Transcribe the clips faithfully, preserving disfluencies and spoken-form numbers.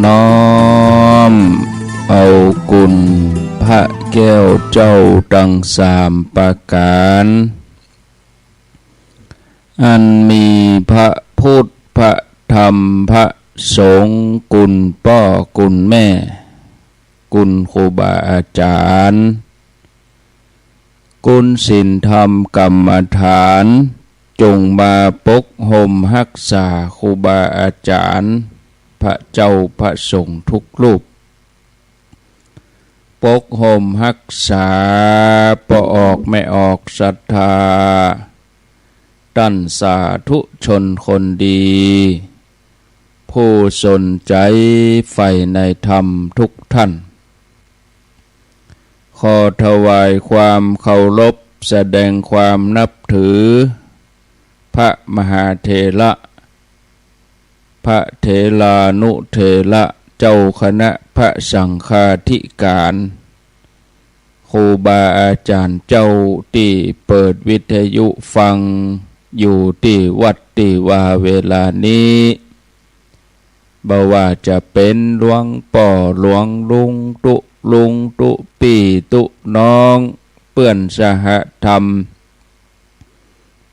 น้อมเอาคุณพระแก้วเจ้าตังสามประก๋าน อันมีพระพุทธ พระธรรม พระสงฆ์ คุณป้อ คุณแม่ คุณครูบาอาจ๋ารย์ คุณศีลธรรมกรรมฐาน จงมาปกห่มฮักษาครูบาอาจ๋ารย์ พระเจ้าพระสงฆ์ทุกรูป ปกห่มฮักษาป้อออกแม่ออกศรัทธา ต้านสาธุชนคนดี ผู้สนใจ๋ใฝ่ในธรรมทุกท่าน ขอถวายความเคารพ แสดงความนับถือ พระมหาเถระ พระเถรานุเถระ เจ้าคณะพระสังฆาธิการ ครูบาอาจ๋ารย์เจ้าตี้เปิดวิทยุฟังอยู่ตี้วัดตี้วาเวลานี้ บ่ว่าจะเป๋นหลวงป้อหลวงลุงตุ๊ลุงตุ๊ปี้ตุ๊น้อง เปื้อนสหธรรม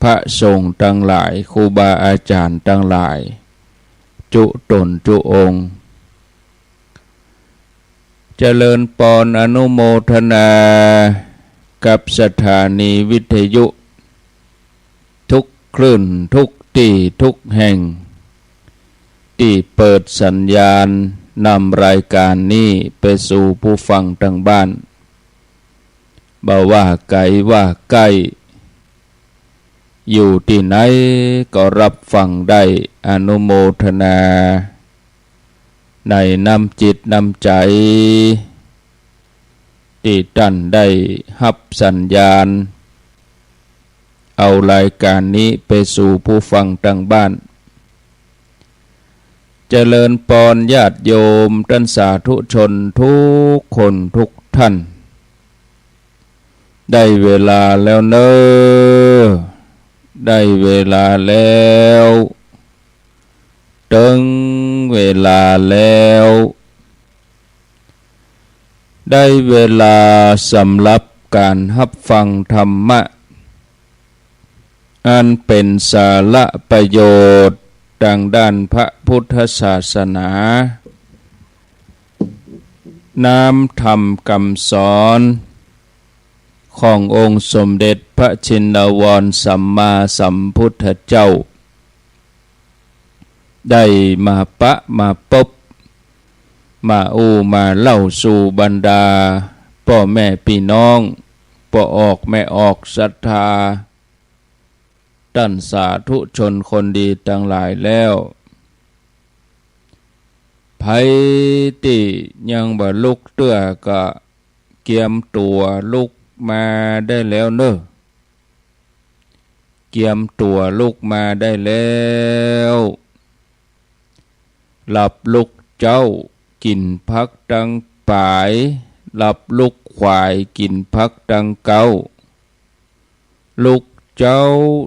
พระสงฆ์ตังหลาย ครูบาอาจ๋ารย์ตังหลาย จุ๊ต๋นจุ๊องค์ เจริญปอนอนุโมทนากับสถานีวิทยุทุกคลื่นทุกตี้ทุกแห่ง ตี้เปิดสัญญาณนำรายการนี้ไปสู่ผู้ฟังตังบ้าน บ่ว่าไก๋ว่าใก้ อยู่ตี้ไหนก็ฮับฟังได้ อนุโมทนา ในน้ำจิตน้ำใจ๋ ตี้ต้านได้ฮับสัญญาณ เอารายการนี้ไปสู่ผู้ฟังตังบ้าน เจริญปอนญาติโยมต้านสาธุชนทุกคนทุกท่าน ได้เวลาแล้วเน่อ ได้เวลาแล้ว เถิงเวลาแล้ว ได้เวลาสำหรับก๋านฮับฟังธรรมะ อันเป๋นสาระประโยชน์ตางด้านพระพุทธศาสนา น้ำธรรมกำสอนขององค์สมเด็จพระชินวรสัมมาสัมพุทธเจ้า ได้มาปะมาปบ มาอู้มาเล่าสู่บรรดาป้อแม่ปี้น้อง ป้อออกแม่ออกศรัทธา ต้านสาธุชนคนดีตังหลายแล้ว ใผตี้ยังบ่ลุกเตื้อก็เกียมตั๋วลุกมาได้แล้วเน่อ เกียมตั๋วลุกมาได้แล้ว หลับลุกเจ๊ากิ๋นผักตังป๋าย หลับลุกขวายกิ๋นผักตังเก๊า ลุกเจ๊า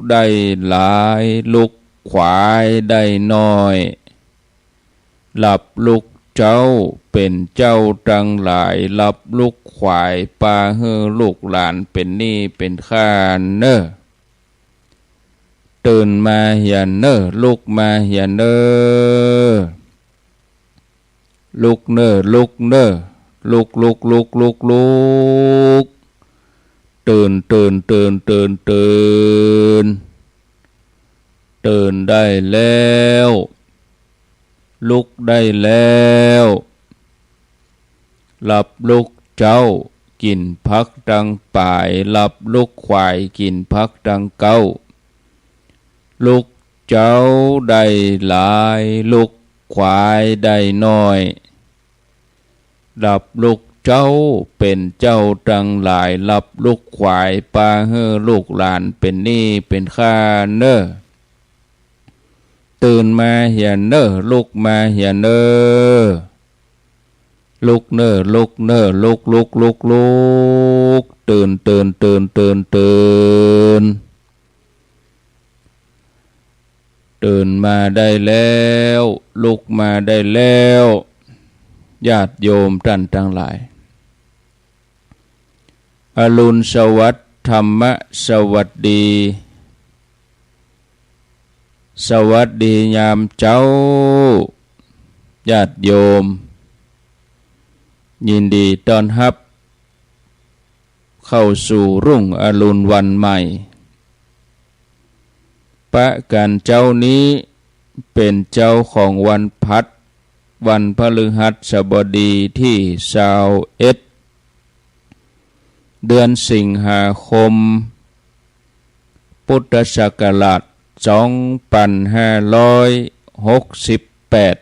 ได้หลาย ลุกขวายได้น้อย หลับลุกเจ๊าเป๋นเจ้าตังหลาย หลับลุกขวายปาหื้อลูกหลานเป๋นหนี้เป๋นข้าเน่อ ตื่นมาเหียเน่อ ลุกมาเหียเน่อ ลุกเน่อ ลุกเน่อ ลุก ลุก ลุก ลุก ลุก ตื่น ตื่น ตื่น ตื่น ตื่น ตื่นได้แล้ว ลุกได้แล้ว หลับลุกเจ๊ากิ๋นผักตังป๋าย หลับลุกขวายกิ๋นผักตังเก๊า ลุกเจ๊าได้หลาย ลุกขวายได้น้อย หลับลุกเจ๊าเป๋นเจ้าตังหลาย หลับลุกขวายปาหื้อลูกหลานเป๋นหนี้เป๋นข้าเน่อ ตื่นมาเหียเน่อ ลุกมาเหียเน่อ ลุกเน่อ ลุกเน่อ ลุก ลุก ลุก ลุก ตื่น ตื่น ตื่น ตื่น ตื่น ตื่นมาได้แล้ว ลุกมาได้แล้ว ญาติโยมต้านตังหลาย อรุณสวัสดิ์ ธรรมสวัสดี สวัสดียามเจ๊า ญาติโยม ยินดีต้อนฮับ เข้าสู่รุ่งอรุณวันใหม่ ปะกั๋นเจ๊านี้เป๋นเจ๊าของวันพหัส วันพฤหัสบดีตี้ซาวเอ็ด เดือนสิงหาคม พุทธศักราชสองปันห้าร้อยหกสิบแปด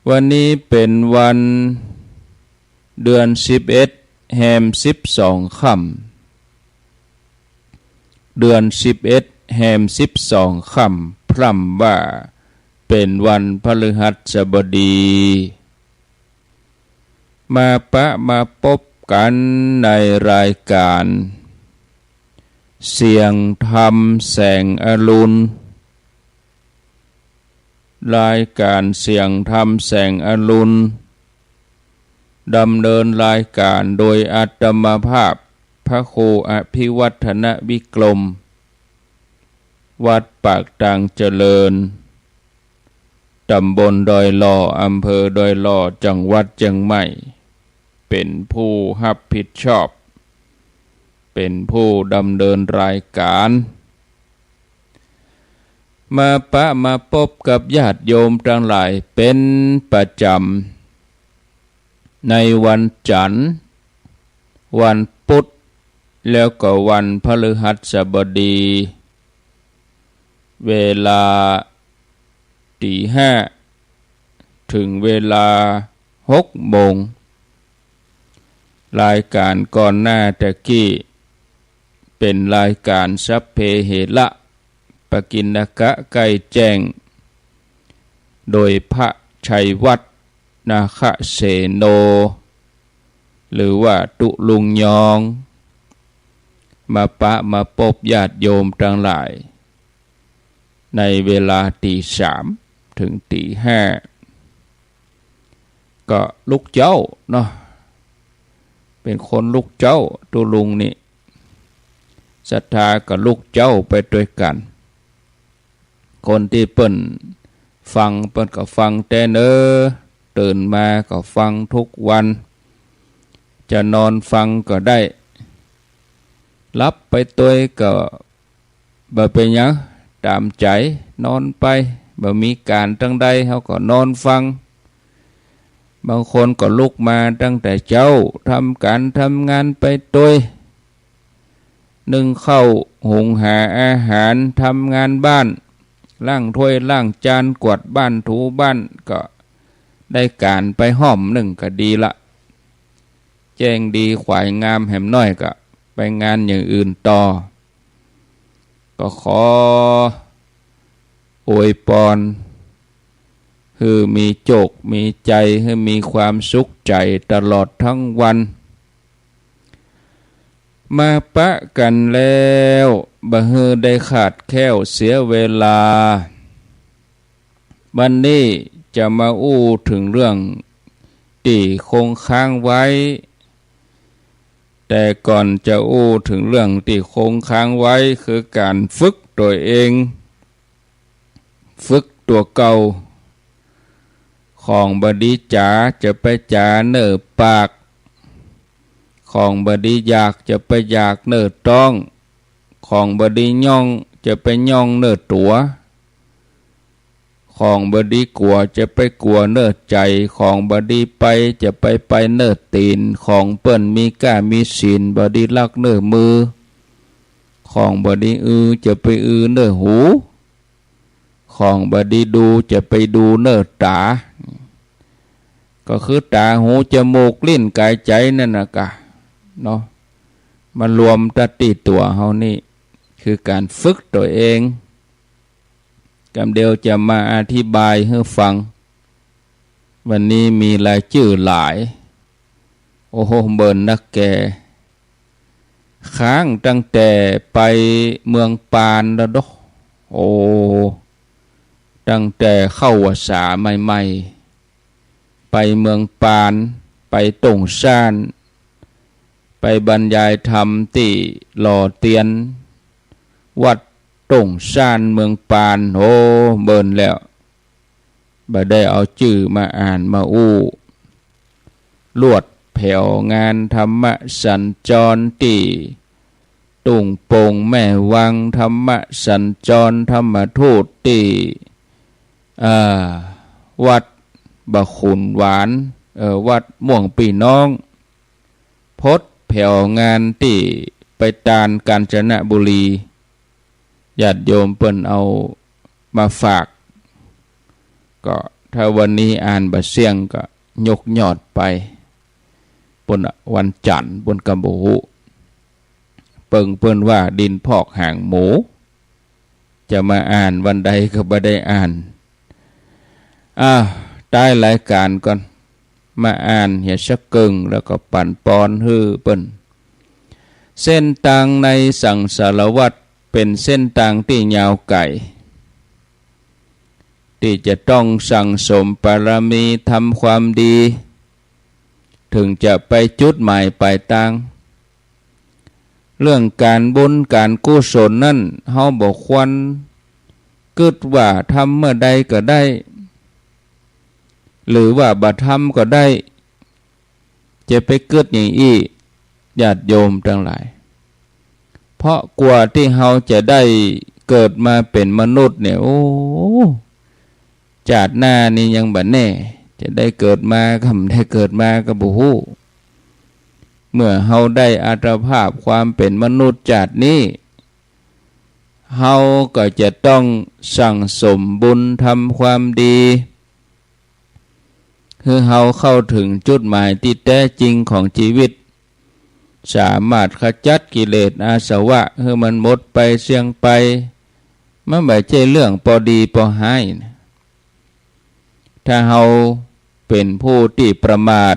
วันนี้เป๋นวันเดือนสิบเอ็ด แฮมสิบสองค่ำ เดือนสิบเอ็ด แฮมสิบสองค่ำ พร่ำว่าเป๋นวันพฤหัสบดี มาปะมาปบกั๋นในรายก๋านเสียงธรรมแสงอรุณ รายก๋านเสียงธรรมแสงอรุณ ดำเนินรายก๋านโดยอาตมาภาพ พระครูอภิวัฒนวิกรม วัดปากตางเจริญ ต๋ำบลดอยหล่อ อำเภอดอยหล่อ จังหวัดเจียงใหม่ เป๋นผู้ฮับผิดชอบ เป๋นผู้ดำเนินรายก๋าน มาปะมาปบกับญาติโยมตังหลายเป๋นประจ๋ำ ในวันจั๋นทร์ วันพุธ แล้วก็วันพฤหัสบดี เวลาตี๋ห้า เถิงเวลาหกโมง รายก๋านก่อนหน้าตะกี้ เป๋นรายก๋านสัพเพเหระ ปกิณณกะใก้แจ้ง โดยพระชัยวัฒน์ นาคเสโน หรือว่าตุ๊ลุงยอง มาปะมาปบญาติโยมตังหลาย ในเวลาตี๋สามเถิงตี๋ห้า ก็ลุกเจ๊าเนาะ เป๋นคนลุกเจ๊า ตุ๊ลุงนี่ ศรัทธาก็ลุกเจ๊าไปตวยกั๋น คนตี้เปิ้นฟังเปิ้นก็ฟังแต๊เน่อ ตื่นมาก็ฟังทุกวัน จะนอนฟังก็ได้ หลับไปตวยก็บ่เป๋นหยัง ต๋ามใจ๋ นอนไป บ่มีก๋านตังใด เฮาก็นอนฟัง บางคนก็ลุกมาตั้งแต่เจ๊า ทำก๋านทำงานไปตวย นึ่งข้าว หุงหาอาหาร ทำงานบ้าน ล้างถ้วยล้างจาน กวาดบ้านถูบ้าน ก็ได้ก๋านไปฮ่อมนึ่งก็ดีละ แจ้งดีขวายงามแหมน้อยก็ไปงานอย่างอื่นต่อ ก็ขออวยปอน หื้อมีโจคมีใจ๋ หื้อมีความสุขใจ๋ตลอดตึงวัน มาปะกั๋นแล้ว บ่หื้อได้ขาดแคล้วเสียเวลา วันนี้จะมาอู้เถิงเรื่องตี้คงค้างไว้ แต่ก่อนจะอู้เถิงเรื่องตี้คงค้างไว้ คือก๋านฝึกตั๋วเอง ฝึกตั๋วเก่า ของบ่ดีจ๋าจะไปจ๋าเน่อปาก ของบ่ดีอยากจะไปอยากเน่อต๊อง ของบ่ดีย่องจะไปย่องเน่อตั๋ว ของบ่ดีกั๋วจะไปกั๋วเน่อใจ๋ ของบ่ดีไปจะไปไปเน่อตี๋น ของเปิ้นมีก้ามีศีลบ่ดีลักเน่อมือ ของบ่ดีอือจะไปอือเน่อหู ของบ่ดีดูจะไปดูเน่อต๋า ก็คือต๋า หู จมูก ลิ้น ก๋าย ใจ๋ นั่นน่ะก่ะ เนาะ มารวมตั๊ดตี้ตั๋วเฮานี่ คือก๋านฝึกตั๋วเอง กำเดียวจะมาอธิบายหื้อฟัง วันนี้มีรายจื้อหลาย โอ้โห เบิ่นนักแก่ ค้างตั้งแต่ไปเมืองปานแล้วเนาะ โอ้ ตั้งแต่เข้าพรรษาใหม่ๆ ไปเมืองปาน ไปต้งซ่าน ไปบรรยายธรรมตี้หล่อเตียน วัดต้งซ่านเมืองปาน โอ้ เบิ่นแล้ว บ่ได้เอาจื้อมาอ่านมาอู้ ลวดแผวงานธรรมสัญจรตี้ ทุ่งโป่งแม่วัง ธรรมสัญจรธรรมทูตตี้ อ่า วัดบ่าขุนหวาน เอ่อ วัดม่วงปี้น้อง พดแผวงานตี้ไปตานกาญจนบุรี ญาติโยมเปิ้นเอามาฝาก ก็ถ้าวันนี้อ่านบ่เสี้ยงก็ยกยอดไป ปุ้นวันจันทร์ปุ้นก็บ่ฮู้ เปิงเปิ้นว่าดินพอกหางหมู จะมาอ่านวันใดก็บ่ได้อ่าน อ่า ต้ายรายก๋านก่อน มาอ่านเหียสักเกิ่ง แล้วก็ปั๋นปอนหื้อเปิ้น เส้นตางในสังสารวัฏเป๋นเส้นตางตี้ยาวไก๋ ตี้จะต้องสั่งสมบารมี ทำความดี เถิงจะไปจุดหมายป๋ายตาง เรื่องก๋านบุญก๋านกุศลนั้น เฮาบ่ควรกึ๊ดว่าทำเมื่อใดก็ได้ หรือว่าบ่ทำก็ได้ จะไปกึ๊ดหยังอี้ ญาติโยมตังหลาย เพราะกว่าตี้เฮาจะได้เกิดมาเป๋นมนุษย์เนี่ย โอ้ จาติหน้านี่ยังบ่แน่ จะได้เกิดมาก่ำได้เกิดมาก็บ่ฮู้ เมื่อเฮาได้อัตภาพความเป๋นมนุษย์จาตินี้ เฮาก็จะต้องสั่งสมบุญทำความดี หื้อเฮาเข้าเถิงจุดหมายตี้แต๊จริงของจีวิต สามารถขจัดกิเลสอาสวะหื้อมันหมดไปเสี้ยงไป มันบ่ใจ้เรื่องปอดีปอฮ้ายนะ ถ้าเฮาเป๋นผู้ตี้ประมาท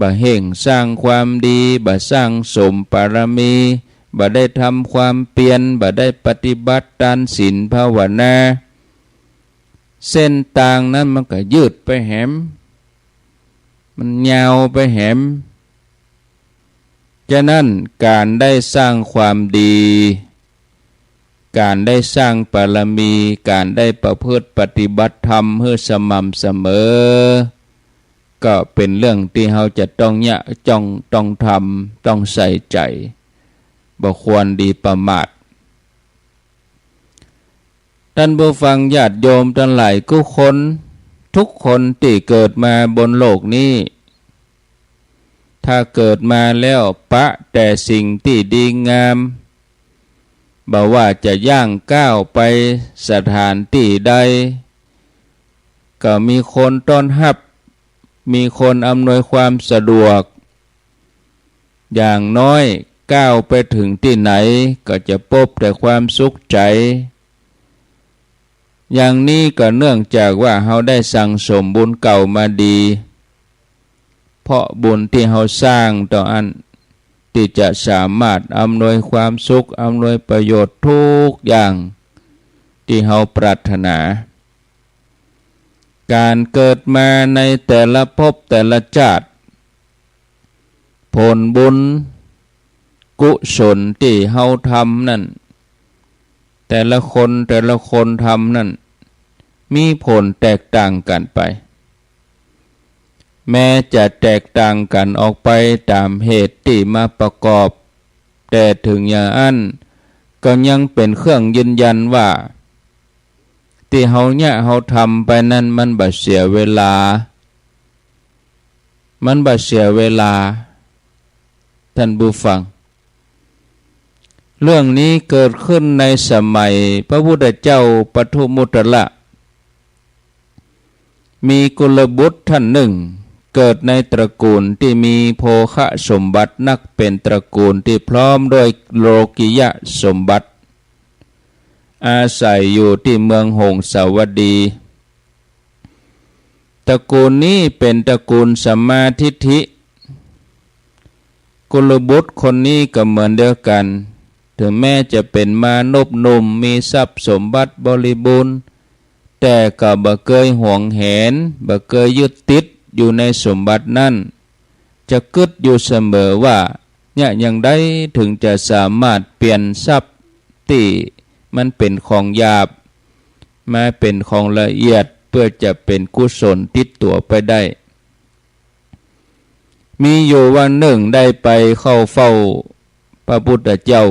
บ่เฮ่งสร้างความดี บ่สร้างสมบารมี บ่ได้ทำความเปียร บ่ได้ปฏิบัติตานศีลภาวนา เส้นตางนั้นมันก็ยืดไปแหม มันยาวไปแหม ฉะนั้นก๋านได้สร้างความดี ก๋านได้สร้างบารมี ก๋านได้ประพฤติปฏิบัติธรรมหื้อสม่ำเสมอ ก็เป๋นเรื่องตี้เฮาจะต้องเยียะ จ้อง ต้องทำ ต้องใส่ใจ๋ บ่ควรดีประมาท ต้านผู้ฟังญาติโยมตังหลายกู้คน ทุกคนตี้เกิดมาบนโลกนี้ ถ้าเกิดมาแล้วปะแต่สิ่งตี้ดีงาม บ่ว่าจะย่างก้าวไปสถานตี้ใด ก็มีคนต้อนฮับ มีคนอำนวยความสะดวก อย่างน้อยก้าวไปเถิงตี้ไหน ก็จะปบแต่ความสุขใจ๋ อย่างนี้ก็เนื่องจากว่าเฮาได้สั่งสมบุญเก่ามาดี เพราะบุญตี้เฮาสร้างต่ออั้น ตี้จะสามารถอำนวยความสุข อำนวยประโยชน์ทุกอย่างตี้เฮาปรารถนา ก๋านเกิดมาในแต่ละภพแต่ละจาติ ผลบุญกุศลตี้เฮาทำนั้น แต่ละคนแต่ละคนทำนั้น มีผลแตกต่างกั๋นไป แม้จะแตกต่างกั๋นออกไปต๋ามเหตุตี้มาประกอบ แต่เถิงอย่างอั้น ก็ยังเป๋นเครื่องยืนยันว่า ตี้เฮาเยียะเฮาทำไปนั้นมันบ่เสียเวลา มันบ่เสียเวลา ต้านผู้ฟัง เรื่องนี้เกิดขึ้นในสมัยพระพุทธเจ้าปทุมมุตตระ มีกุลบุตรต้านนึ่ง เกิดในตระกูลตี้มีโภคสมบัตินัก เป๋นตระกูลตี้พร้อมด้วยโลกิยสมบัติ อาศัยอยู่ตี้เมืองหงสาวดี ตระกูลนี้เป๋นตระกูลสัมมาทิฏฐิ กุลบุตรคนนี้ก็เหมือนเดียวกั๋น เถิงแม้จะเป๋นมานพหนุ่ม มีทรัพย์สมบัติบริบูรณ์ แต่ก็บ่เกยหวงแหน บ่เกยยึดติดอยู่ในสมบัตินั้น จะกึ๊ดอยู่เสมอว่า เยียะอย่างใดเถิงจะสามารถเปลี่ยนทรัพย์ตี้มันเป๋นของหยาบ มาเป๋นของละเอียด เปื้อจะเป๋นกุศลติดตั๋วไปได้ มีอยู่วันนึ่งได้ไปเข้าเฝ้าพระพุทธเจ้า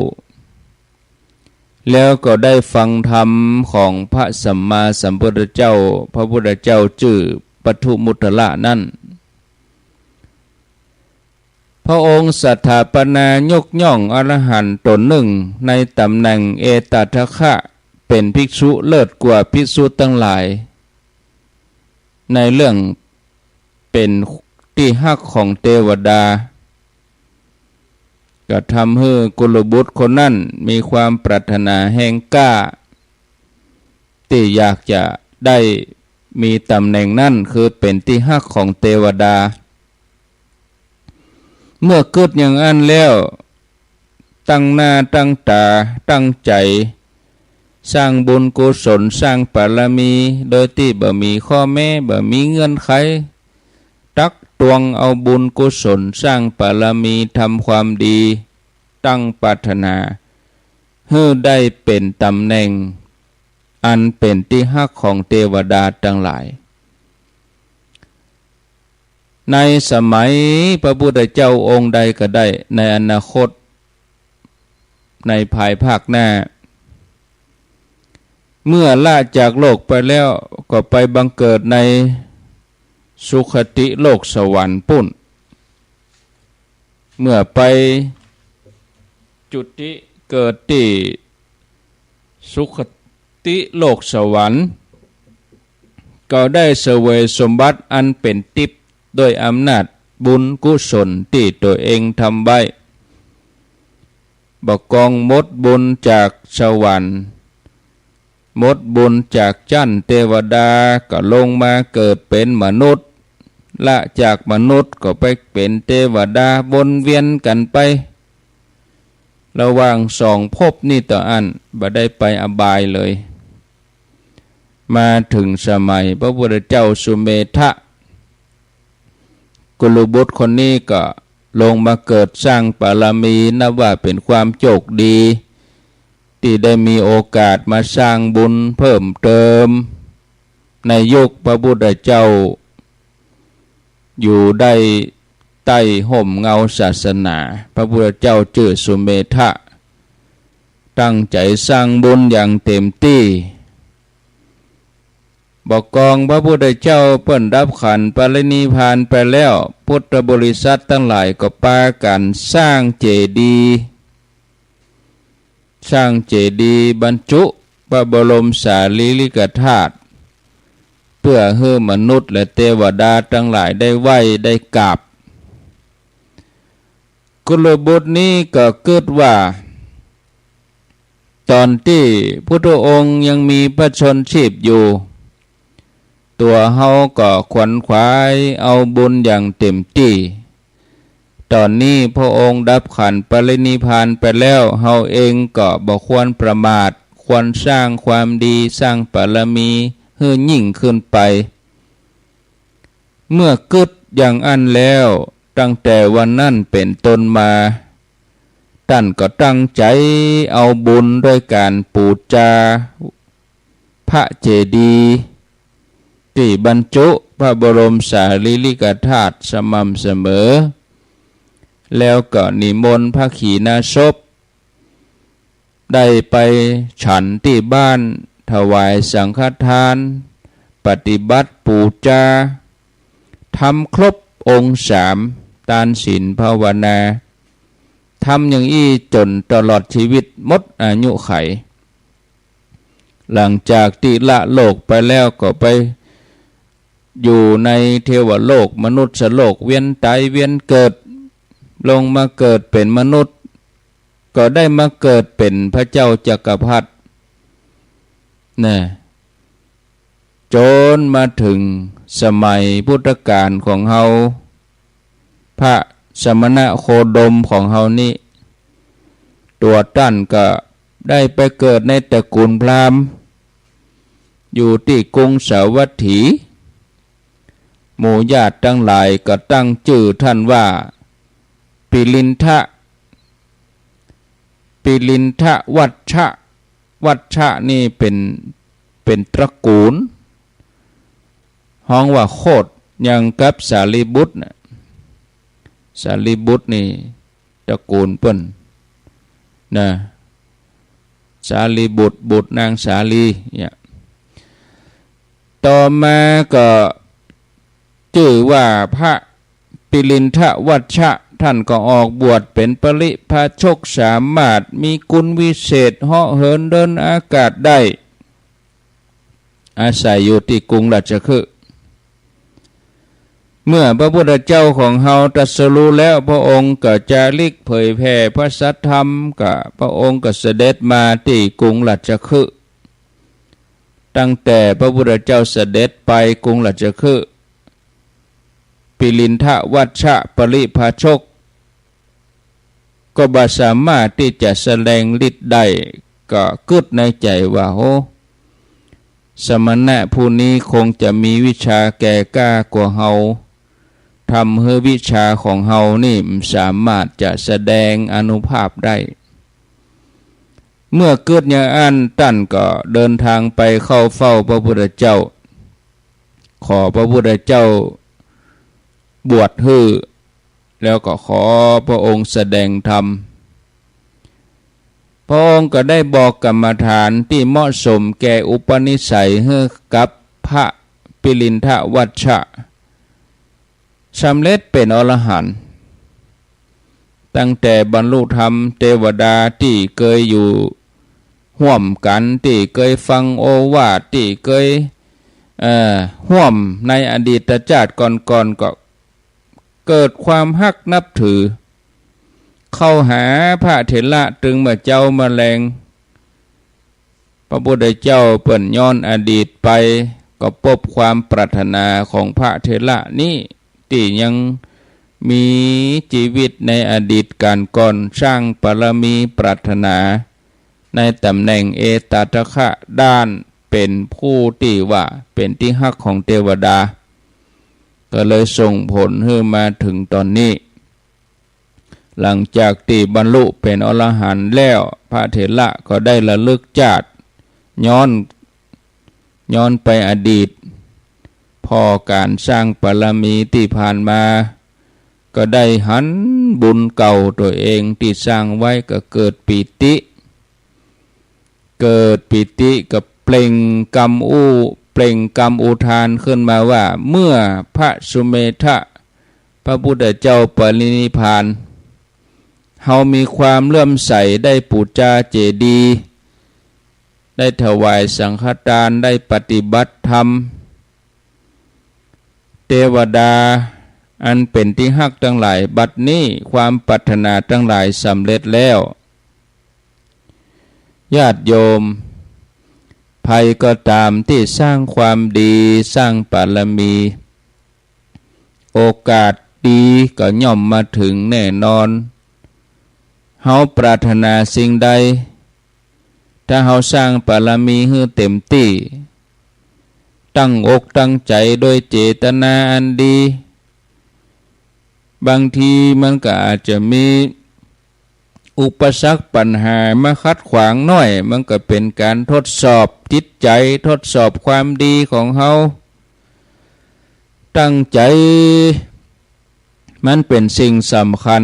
แล้วก็ได้ฟังธรรมของพระสัมมาสัมพุทธเจ้า พระพุทธเจ้าจื้อปัทธุมุตตะนั้น พระองค์สถาปนายกย่องอรหันต์ต๋นนึ่งในต๋ำแหน่งเอตทัคคะ เป๋นภิกษุเลิศกว่าภิกษุตังหลาย ในเรื่องเป๋นตี้ฮักของเตวดา ก็ทำหื้อกุลบุตรคนนั้นมีความปรารถนาแฮงกล้า ตี้อยากจะได้มีต๋ำแหน่งนั้น คือเป๋นตี้ฮักของเตวดา เมื่อกึ๊ดอย่างอั้นแล้ว ตั้งหน้าตั้งต๋าตั้งใจ๋ สร้างบุญกุศลสร้างบารมี โดยตี้บ่มีข้อแม้ บ่มีเงื่อนไข ตักตวงเอาบุญกุศลสร้างบารมีทำความดี ตั้งปรารถนาหื้อได้เป๋นต๋ำแหน่งอันเป๋นตี้ฮักของเตวดาตังหลาย ในสมัยพระพุทธเจ้าองค์ใดก็ได้ ในอนาคต ในภายภาคหน้า เมื่อละจากโลกไปแล้วก็ไปบังเกิดในสุคติโลกสวรรค์ปู้น เมื่อไปจุติเกิดตี้สุคติโลกสวรรค์ ก็ได้เสวยสมบัติอันเป๋นทิพย์ ด้วยอำนาจบุญกุศลตี้ตั๋วเองทำไว้ บ่ากองหมดบุญจากสวรรค์ หมดบุญจากจั้นเตวดา ก็ลงมาเกิดเป๋นมนุษย์ ละจากมนุษย์ก็ไปเป๋นเตวดา วนเวียนกั๋นไป ระหว่างสองภพนี้เต้าอั้น บ่ได้ไปอบายเลย มาเถิงสมัยพระพุทธเจ้าสุเมธะ กุลบุตรคนนี้ก็ลงมาเกิดสร้างบารมี นับว่าเป๋นความโชคดี ตี้ได้มีโอกาสมาสร้างบุญเพิ่มเติม ในยุคพระพุทธเจ้าอยู่ได้ใต้ฮ่มเงาศาสนา พระพุทธเจ้าจื้อสุเมธะ ตั้งใจ๋สร้างบุญอย่างเต็มตี้ บ่ากองพระพุทธเจ้าเปิ้นดับขันธ์ปรินิพพานไปแล้ว พุทธบริษัทตังหลายก็ปากั๋นสร้างเจดีย์ สร้างเจดีย์บรรจุพระบรมสารีริกธาตุเปื้อหื้อมนุษย์และเตวดาตังหลายได้ไหว้ได้กราบ กุลบุตรนี้ก็กึ๊ดว่า ต๋อนตี้พุทธองค์ยังมีพระชนม์ชีพอยู่ ตั๋วเฮาก็ขวนขวายเอาบุญอย่างเต็มตี้ ต๋อนนี้พระองค์ดับขันธ์ปรินิพพานไปแล้ว เฮาเองก็บ่ควรประมาท ควรสร้างความดีสร้างบารมีหื้อยิ่งขึ้นไป เมื่อกึ๊ดอย่างอั้นแล้ว ตั้งแต่วันนั้นเป๋นต้นมา ต้านก็ตั้งใจ๋เอาบุญด้วยก๋านปู๋จาพระเจดีย์ตี้บรรจุพระบรมสารีริกธาตุสม่ำเสมอ แล้วก็นิมนต์พระขีณาสพ ได้ไปฉันตี้บ้าน ถวายสังฆทาน ปฏิบัติปู๋จา ทำครบองค์สาม ตาน ศีล ภาวนา ทำอย่างอี้จ๋นตลอดชีวิตหมดอายุขัย หลังจากตี้ละโลกไปแล้วก็ไปอยู่ในเทวโลก มนุษย์โลก เวียนต๋ายเวียนเกิด ลงมาเกิดเป๋นมนุษย์ ก็ได้มาเกิดเป๋นพระเจ้าจักรพรรดิ นะ จ๋นมาเถิงสมัยพุทธกาลของเฮา พระสมณโคดมของเฮานี้ ตั๋วต้านก็ได้ไปเกิดในตระกู๋ลพราหมณ์ อยู่ตี้กรุงสาวัตถี หมู่ญาติตังหลายก็ตั้งจื้อต้านว่า ปิลินทะ ปิลินทวัชชะ วัชชะนี่เป๋น เป๋นตระกู๋ล ฮ้องว่าโคตร อย่างกับสารีบุตรน่ะ สารีบุตรนี่ตระกู๋ลเปิ้นนะ สารีบุตร บุตรนางสาลีเนี่ย ต่อมาก็จื้อว่าพระปิลินทวัชชะ ต้านก็ออกบวชเป๋นปริพาชก สามารถมีกุณวิเศษ เหาะเหินเดินอากาศได้ อาศัยอยู่ตี้กรุงราชคฤห์ เมื่อพระพุทธเจ้าของเฮาตรัสรู้แล้ว พระองค์ก็จาริกเผยแผ่พระสัทธรรม ก็พระองค์ก็เสด็จมาตี้กรุงราชคฤห์ ตั้งแต่พระพุทธเจ้าเสด็จไปกรุงราชคฤห์ ปิลินทวัชชะปริพาชก ก็บ่สามารถตี้จะแสดงฤทธิ์ได้ ก็กึ๊ดในใจ๋ว่า โห สมณะผู้นี้คงจะมีวิชาแก่กล้ากว่าเฮา ทำหื้อวิชาของเฮานี่บ่สามารถจะแสดงอานุภาพได้ เมื่อกึ๊ดอย่างอั้น ต้านก็เดินทางไปเข้าเฝ้าพระพุทธเจ้า ขอพระพุทธเจ้าบวชหื้อ แล้วก็ขอพระองค์แสดงธรรม พระองค์ก็ได้บอกกรรมฐานตี้เหมาะสมแก่อุปนิสัยหื้อกับพระปิลินทวัชชะ สำเร็จเป๋นอรหันต์ ตั้งแต่บรรลุธรรม เตวดาตี้เกยอยู่ฮ่วมกั๋น ตี้เกยฟังโอวาท ตี้เกย เอ่อ ฮ่วมในอดีตจาติก่อนๆ ก็เกิดความฮักนับถือ เข้าหาพระเถระตึงเมื่อเจ๊าเมื่อแลง พระพุทธเจ้าเปิ้นย้อนอดีตไป ก็ปบความปรารถนาของพระเถระนี้ ตี้ยังมีจีวิตในอดีตก๋านก่อน สร้างบารมีปรารถนาในต๋ำแหน่งเอตตะคะ ด้านเป๋นผู้ตี้ว่าเป๋นตี้ฮักของเตวดา ก็เลยส่งผลหื้อมาเถิงต๋อนนี้ หลังจากตี้บรรลุเป๋นอรหันต์แล้ว พระเถระก็ได้ระลึกจาติ ย้อน ย้อนไปอดีต ผ่อก๋านสร้างบารมีตี้ผ่านมา ก็ได้หันบุญเก่าตั๋วเองตี้สร้างไว้ ก็เกิดปีติ เกิดปีติ ก็เปล่งกำอู้ เปล่งกำอุทานขึ้นมาว่า เมื่อพระสุเมธะ พระพุทธเจ้าปรินิพพาน เฮามีความเลื่อมใส ได้ปู๋จาเจดีย์ ได้ถวายสังฆทาน ได้ปฏิบัติธรรม เตวดาอันเป๋นตี้ฮักตังหลาย บัดนี้ความปรารถนาตังหลายสำเร็จแล้ว ญาติโยม ใผก็ต๋ามตี้สร้างความดี สร้างบารมี โอกาสดีก็ย่อมมาเถิงแน่นอน เฮาปรารถนาสิ่งใด ถ้าเฮาสร้างบารมีหื้อเต๋มตี้ ตั้งอกตั้งใจ๋โดยเจตนาอันดี บางทีมันก็อาจจะมีอุปสรรคปัญหามาขัดขวางหน้อย มันก็เป๋นก๋านทดสอบจิตใจ๋ ทดสอบความดีของเฮา ตั้งใจ๋ มันเป๋นสิ่งสำคัญ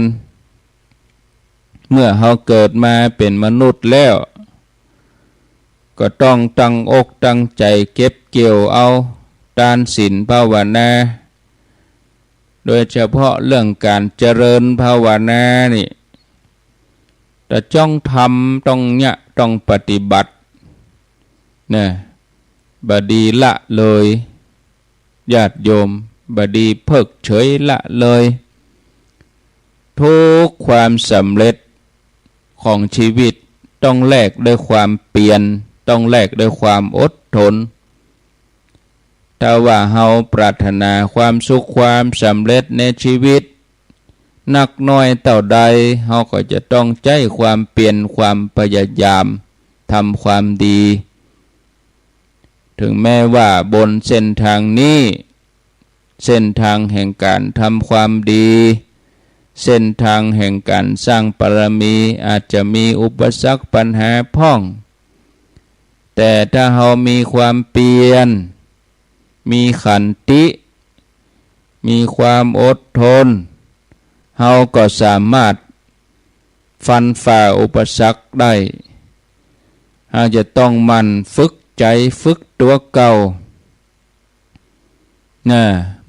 เมื่อเฮาเกิดมาเป๋นมนุษย์แล้ว ก็ต้องตั้งอกตั้งใจ๋เก็บเกี่ยวเอาตานศีลภาวนา โดยเฉพาะเรื่องก๋านเจริญภาวนานี่ ตะจ้องทำ ต้องเยียะ ต้องปฏิบัติ นะ บ่ดีละเลย ญาติโยม บ่ดีเพิกเฉยละเลย ทุกความสำเร็จของชีวิตต้องแลกด้วยความเปียร ต้องแลกด้วยความอดทน ถ้าว่าเฮาปรารถนาความสุขความสำเร็จในชีวิต นักน้อยเต้าใด เฮาก็จะต้องใจ๊ความเปียรความพยายามทำความดี เถิงแม้ว่าบนเส้นตางนี้ เส้นตางแห่งก๋านทำความดี เส้นตางแห่งก๋านสร้างบารมี อาจจะมีอุปสรรคปัญหาพ่อง แต่ถ้าเฮามีความเปียร มีขันติ มีความอดทน เฮาก็สามารถฟันฝ่าอุปสรรคได้ เฮาจะต้องหมั่นฝึกใจ๋ฝึกตั๋วเก่า นะ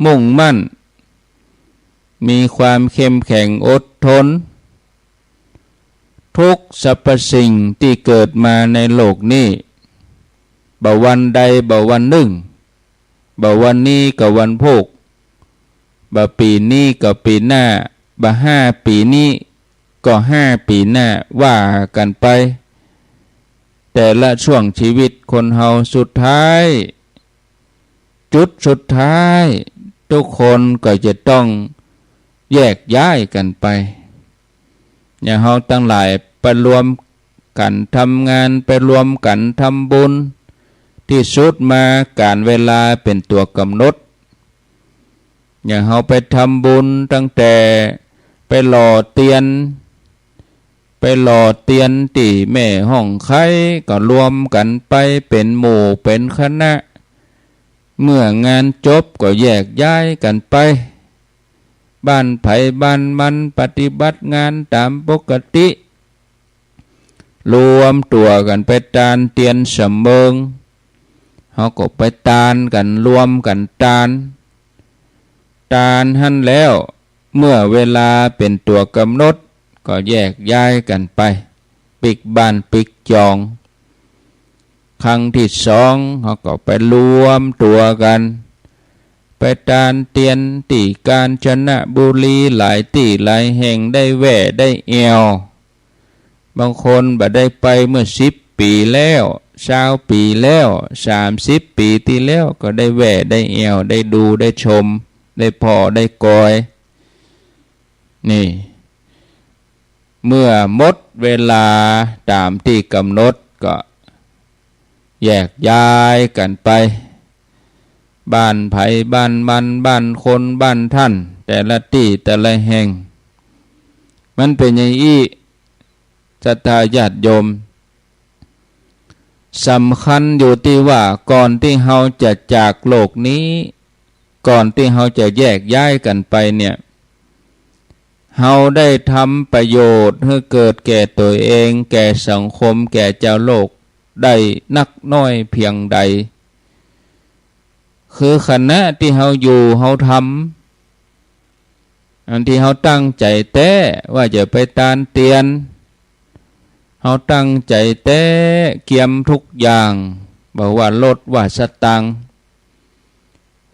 มุ่งมั่น มีความเข้มแข็งอดทน ทุกสรรพสิ่งตี้เกิดมาในโลกนี้ บ่วันใดบ่วันนึ่ง บ่วันนี้ก็วันพูก บ่ปี๋นี้ก็ปี๋หน้า บ่ห้าปี๋นี้ก็ห้าปี๋หน้า ว่ากั๋นไป แต่ละช่วงชีวิตคนเฮาสุดท้าย จุดสุดท้าย ทุกคนก็จะต้องแยกย้ายกั๋นไป อย่างเฮาตังหลายไปรวมกั๋นทำงาน ไปรวมกั๋นทำบุญ ตี้สุดมาก๋าลเวลาเป๋นตั๋วก๋ำหนด อย่างเฮาไปทำบุญตั้งแต่ไปหล่อเตียน ไปหล่อเตียนตี้แม่ฮ่องไคร้ ก็รวมกั๋นไปเป๋นหมู่เป๋นคณะ เมื่องานจบก็แยกย้ายกั๋นไป บ้านใผบ้านมัน ปฏิบัติงานต๋ามปกติ รวมตั๋วกั๋นไปตานเตียนสะเมิง เฮาก็ไปตานกั๋น รวมกั๋นตาน ตานหั้นแล้ว เมื่อเวลาเป๋นตั๋วก๋ำหนด ก็แยกย้ายกั๋นไป ปิ๊กบ้านปิ๊กจอง ครั้งตี้สอง เฮาก็ไปรวมตั๋วกั๋น ไปตานเตียนตี้กาญจนบุรี หลายตี้หลายแห่ง ได้แว่ได้แอ่ว บางคนบ่ได้ไปเมื่อสิบปี๋แล้ว ซาวปี๋แล้ว สามสิบปี๋ตี้แล้ว ก็ได้แว่ได้แอ่ว ได้ดูได้ชม ได้ผ่อได้กอย นี่ เมื่อหมดเวลาต๋ามตี้ก๋ำหนดก็แยกย้ายกั๋นไป บ้านใผบ้านมัน บ้านคนบ้านต้าน แต่ละตี้แต่ละแห่ง มันเป๋นอย่างอี้ ศรัทธาญาติโยม สำคัญอยู่ตี้ว่าก่อนตี้เฮาจะจากโลกนี้ ก่อนตี้เฮาจะแยกย้ายกั๋นไปเนี่ย เฮาได้ทำประโยชน์หื้อเกิดแก่ตั๋วเอง แก่สังคม แก่จาวโลก ได้นักน้อยเปียงใด คือขณะตี้เฮาอยู่เฮาทำ อันตี้เฮาตั้งใจ๋แต๊ว่าจะไปตานเตียน เฮาตั้งใจ๋แต๊เกียมทุกอย่าง บ่ว่ารถว่าสตางค์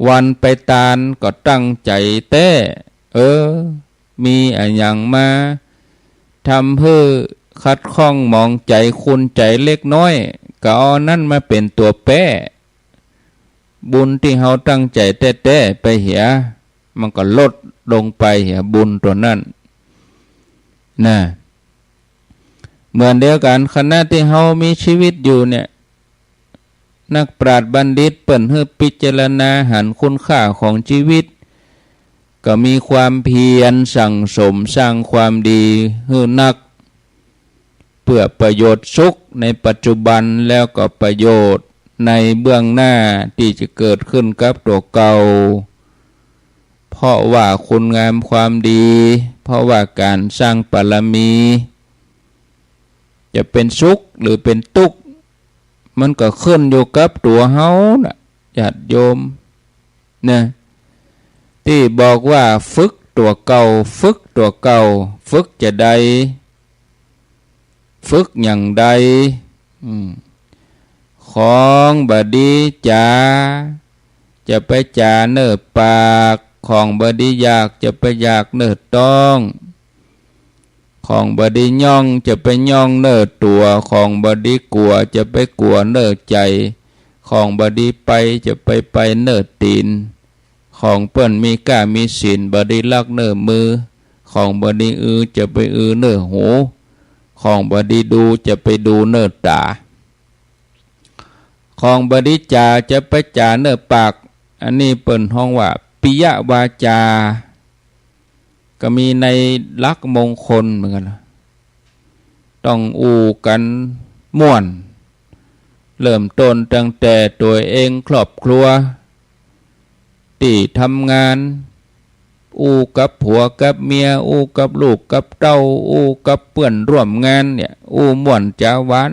วันไปตานก็ตั้งใจ๋แต๊ เออ มีอะหยังมาทำหื้อขัดข้องหมองใจ๋ขุ่นใจ๋เล็กน้อย ก็เอาอันนั้นมาเป๋นตั๋วแป๊ บุญตี้เฮาตั้งใจ๋แต๊ๆ ไปเหีย มันก็ลดลงไปเหีย บุญตั๋วนั้น นะ เหมือนเดียวกั๋น ขณะตี้เฮามีชีวิตอยู่เนี่ย นักปราชญ์บัณฑิตเปิ้นหื้อพิจารณาหันคุณค่าของชีวิต ก็มีความเพียรสั่งสมสร้างความดีหื้อนัก เปื้อประโยชน์สุขในปัจจุบัน แล้วก็ประโยชน์ในเบื้องหน้าตี้จะเกิดขึ้นกับตั๋วเก่า เพราะว่าคุณงามความดี เพราะว่าก๋านสร้างบารมี จะเป๋นสุขหรือเป๋นตุ๊กข์ มันก็ขึ้นอยู่กับตั๋วเฮาน่ะ ญาติโยม นะ ตี้บอกว่าฝึกตั๋วเก่า ฝึกตั๋วเก่า ฝึกจาใด ฝึกอย่างใด อืม ของบ่ดีจ๋า จะไปจ๋าเน่อปาก ของบ่ดีอยาก จะไปอยากเน่อต๊อง ของบ่ดีย่อง จะไปย่องเน่อตั๋ว ของบ่ดีกั๋ว จะไปกั๋วเน่อใจ๋ ของบ่ดีไป จะไปไปเน่อตี๋น ของเปิ้นมีก้ามีศีล บ่ดีลักเน่อมือ ของบ่ดีอือจะไปอือเน่อหู ของบ่ดีดูจะไปดูเน่อต๋า ของบ่ดีจ๋าจะไปจ๋าเน่อปาก อันนี้เปิ้นฮ้องว่าปิยวาจา ก็มีในหลักมงคลเหมือนกั๋นนะ ต้องอู้กั๋นม่วน เริ่มต้นตั้งแต่ตั๋วเอง ครอบครัว ตี้ทำงาน อู้กับผัวกับเมีย อู้กับลูกกับเต้า อู้กับเปื้อนร่วมงานเนี่ย อู้ม่วนจ๋าหวาน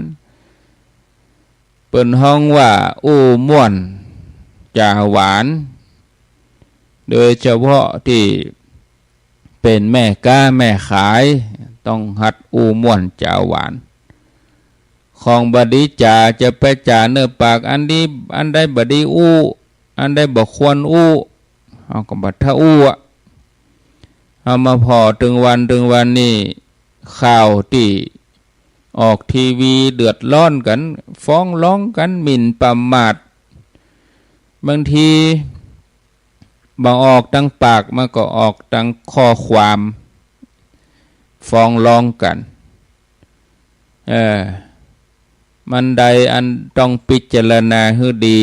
เปิ้นฮ้องว่าอู้ม่วนจ๋าหวาน โดยเฉพาะตี้เป๋นแม่ก๊าแม่ขาย ต้องหัดอู้ม่วนจ๋าหวาน ของบ่ดีจ๋าจะไปจ๋าเน่อปาก อันดี อันใดบ่ดีอู้ อันใดบ่ควรอู้ เฮาก็บ่ถ้าอู้อะ เฮามาผ่อตึงวันตึงวันนี่ ข่าวตี้ออกทีวีเดือดร้อนกั๋น ฟ้องร้องกั๋น หมิ่นประมาท บางทีบ่ออกตางปาก มันก็ออกตางข้อความ ฟ้องร้องกั๋น เออ มันใดอันต้องพิจารณาหื้อดี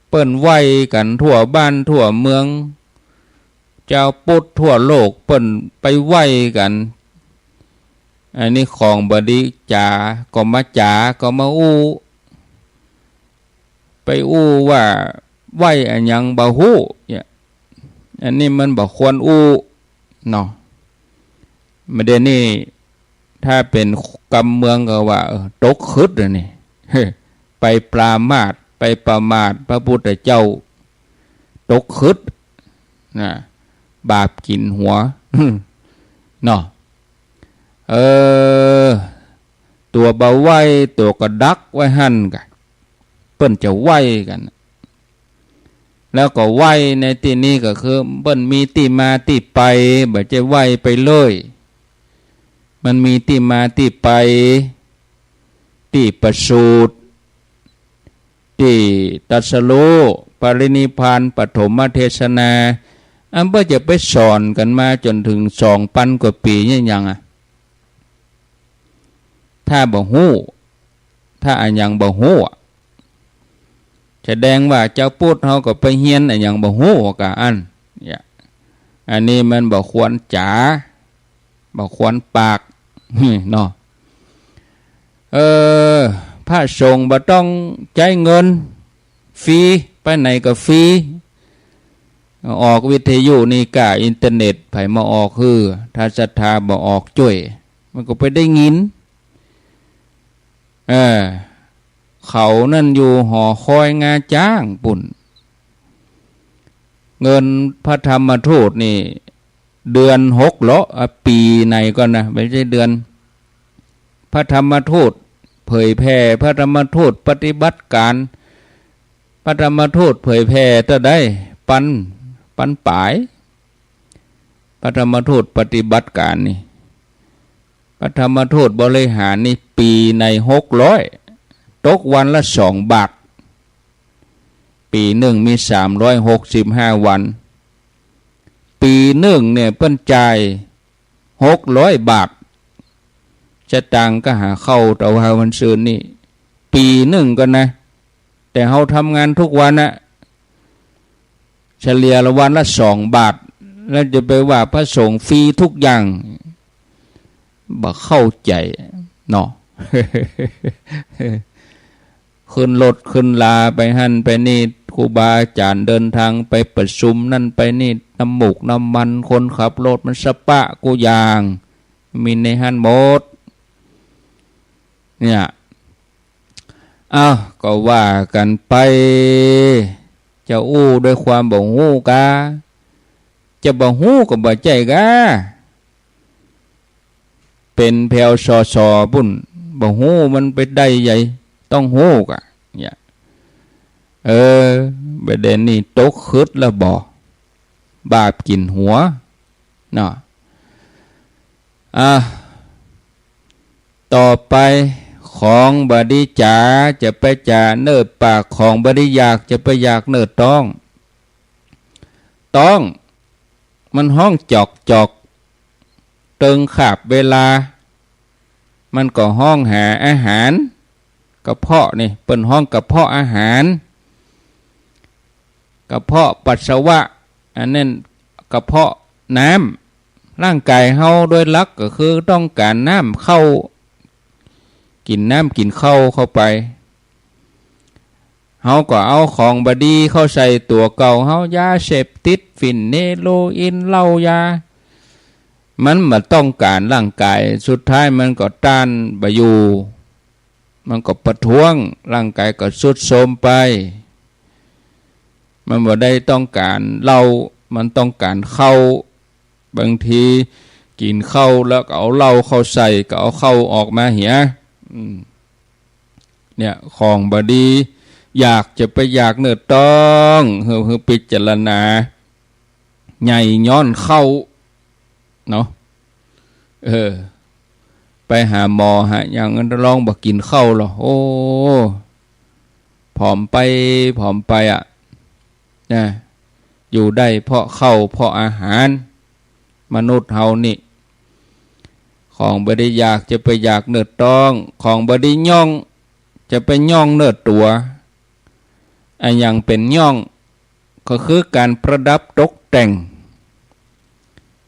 เปิ้นไหว้กั๋นทั่วบ้านทั่วเมือง จาวพุทธทั่วโลกเปิ้นไปไหว้กั๋น อันนี้ของบ่ดีจ๋าก็มาจ๋า ก็มาอู้ ไปอู้ว่าไหว้อะหยังบ่ฮู้เนี่ย อันนี้มันบ่ควรอู้เนาะ บ่าเดี่ยวนี้ถ้าเป๋นกำเมืองก็ว่า เออ ตกขึดอะนี่ ไปปรามาส ไปประมาทพระพุทธเจ้า ตกขึดนะ บาปกิ๋นหัว เนาะ เออ ตั๋วบ่ไหว้ ตั๋วก็ดักไว้หั้นกะ เปิ้นจะไหว้กั๋น แล้วก็ไหว้ในตี้นี้ก็คือเปิ้นมีตี้มาตี้ไป บ่ใจ้ไหว้ไปเลย มันมีตี้มาตี้ไป ตี้ประสูติ ตี้ตรัสรู้ ปรินิพพาน ปฐมเทศนา อันเปิ้นจะไปสอนกั๋นมาจ๋นเถิงสองปันกว่าปี๋เนี่ยยังอะ ถ้าบ่ฮู้ ถ้าอะหยังบ่ฮู้อะ แสดงว่าจาวพุทธเฮาก็ไปเฮียนอะหยังบ่ฮู้กาอั้น เนี่ย อันนี้มันบ่ควรจ๋า บ่ควรปาก เนาะ เออ พระสงฆ์บ่ต้องใจ๊เงิน ฟรี ไปไหนก็ฟรี ออกวิทยุนี่ก้า อินเทอร์เน็ต ใผมาออกหื้อ ถ้าศรัทธาบ่ออกจ้วย มันก็ไปได้ยิน เออ เขานั่นอยู่หอคอยงาจ๊างปุ้น เงินพระธรรมทูตนี่ เดือนหกร้อย อ่ะ ปี๋ไหนก่อนนะ บ่ใจ้เดือน พระธรรมทูตเผยแผ่ พระธรรมทูตปฏิบัติก๋าน พระธรรมทูตเผยแผ่เต้าใด ปัน ปันป๋าย พระธรรมทูตปฏิบัติก๋านนี่ พระธรรมทูตบริหารนี่ ปี๋ไหนหกร้อย ตกวันละสองบาท ปี๋นึ่งมีสามร้อยหกสิบห้าวัน ปี๋นึ่งเนี่ยเปิ้นจ่ายหกร้อยบาท สตางค์ก็หาเข้า แต่ว่าวันซืนนี่ ปี๋นึ่งก่อนนะ แต่เฮาทำงานทุกวันนะ เฉลี่ยละวันละสองบาท แล้วจะไปว่าพระสงฆ์ฟรีทุกอย่าง บ่เข้าใจ๋เนาะ ขึ้นรถขึ้นลาไปหั้นไปนี่ ครูบาอาจ๋ารย์เดินทางไปประชุมนั่นไปนี่ น้ำมูกน้ำมันคนขับรถมันสะปะกู้อย่าง มีในหั้นหมด เนี่ย อ้าว ก็ว่ากั๋นไป จะอู้ด้วยความบ่ฮู้กา จะบ่ฮู้ก็บ่ใจ้กา เป๋นแผว สส ปุ้น บ่ฮู้มันไปได้ใหญ่ ต้องฮู้กา เนี่ย เออ บ่าเดี่ยวนี้ตกขึดแล้วบ่ บาปกิ๋นหัว เนาะ อ่ะ ต่อไป ของบ่ดีจ๋าจะไปจ๋าเน่อปาก ของบ่ดีอยากจะไปอยากเน่อต๊อง ต๊อง มันฮ้องจอกจอก เติงขาบเวลา มันก็ฮ้องหาอาหาร กระเพาะนี่ เปิ้นฮ้องกระเพาะอาหาร กระเพาะปัสสาวะ อันนั้นกระเพาะน้ำ ร่างกายเฮาโดยหลักก็คือต้องก๋านน้ำเข้า กิ๋นน้ำกิ๋นข้าวเข้าไป เฮาก็เอาของบ่ดีเข้าใส่ตั๋วเก่าเฮา ยาเสพติด ฝิ่น เฮโรอีน เหล้า ยา มันบ่ต้องก๋านร่างกาย สุดท้ายมันก็ต้านบ่อยู่ มันก็ประท้วง ร่างกายก็ทรุดโทรมไป มันบ่ได้ต้องก๋านเหล้า มันต้องก๋านข้าว บางทีกิ๋นข้าวแล้วก็เอาเหล้าเข้าใส่ ก็เอาข้าวออกมาเหีย อืม เนี่ย ของบ่ดี อยากจะไปอยากเนื้อต้อง หื้อ หื้อพิจารณา ใหญ่ย้อนข้าว เนาะ เออ ไปหาหมอหาหยัง ลองบ่กิ๋นข้าวลอ โอ้ ผอมไป ผอมไปอะ นะ อยู่ได้เพราะข้าว เพราะอาหาร มนุษย์เฮานี่ ของบ่ดีอยากจะไปอยากเนื้อต้อง ของบ่ดีย่อง จะไปย่องเนื้อตั๋ว อะหยังเป๋นย่อง ก็คือก๋านประดับตกแต่ง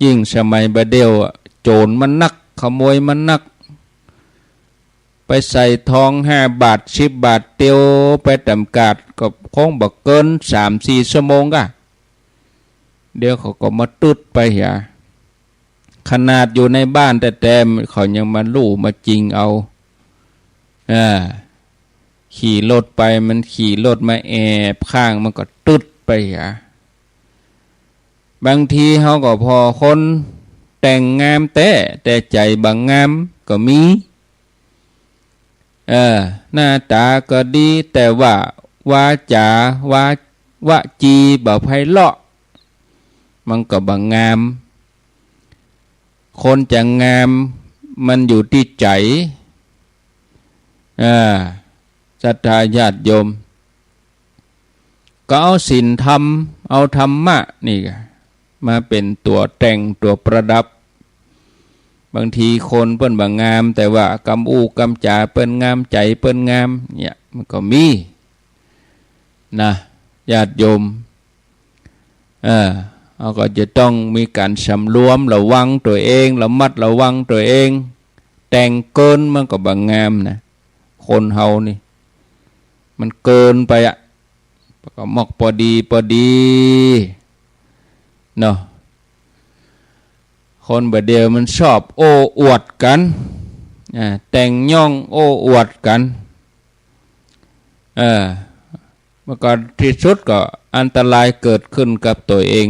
ยิ่งสมัยบ่าเดี่ยวอะ โจ๋รมันนัก ขโมยมันนัก ไปใส่ทองห้าบาท สิบบาท เตียวไปตามกาด ก็คงบ่เกินสามสี่ชั่วโมงก่ะ เดี๋ยวเขาก็มาตึ๊ดไปเหีย ขนาดอยู่ในบ้านแต๊ๆ เขายังมาลู่มาจิงเอา อ่า ขี่รถไป มันขี่รถมาแอบข้าง มันก็ตึ๊ดไปเหีย บางทีเฮาก็ผ่อคนแต่งงามแต๊ แต่ใจ๋บ่งามก็มี เออ หน้าต๋าก็ดี แต่ว่าวาจ๋า วา วจีบ่ไพเราะ มันก็บ่งาม คนจะงามมันอยู่ตี้ใจ๋ อ่า ศรัทธาญาติโยม ก็เอาศีลธรรม เอาธรรมะนี่มาเป๋นตั๋วแต่งตั๋วประดับ บางทีคนเปิ้นบ่งาม แต่ว่ากำอู้กำจ๋าเปิ้นงาม ใจ๋เปิ้นงาม เนี่ย มันก็มี นะ ญาติโยม เออ เฮาก็จะต้องมีก๋านสำรวมระวังตั๋วเอง ระมัดระวังตั๋วเอง แต่งเกินมันก็บ่งามนะ คนเฮานี่ มันเกินไปอะ ก็มอกปอดีปอดี เนาะ คนบ่าเดี่ยวมันชอบโอ้อวดกั๋น อ่า แต่งย่องโอ้อวดกั๋น เออ มันก็ตี้สุดก็อันตรายเกิดขึ้นกับตั๋วเอง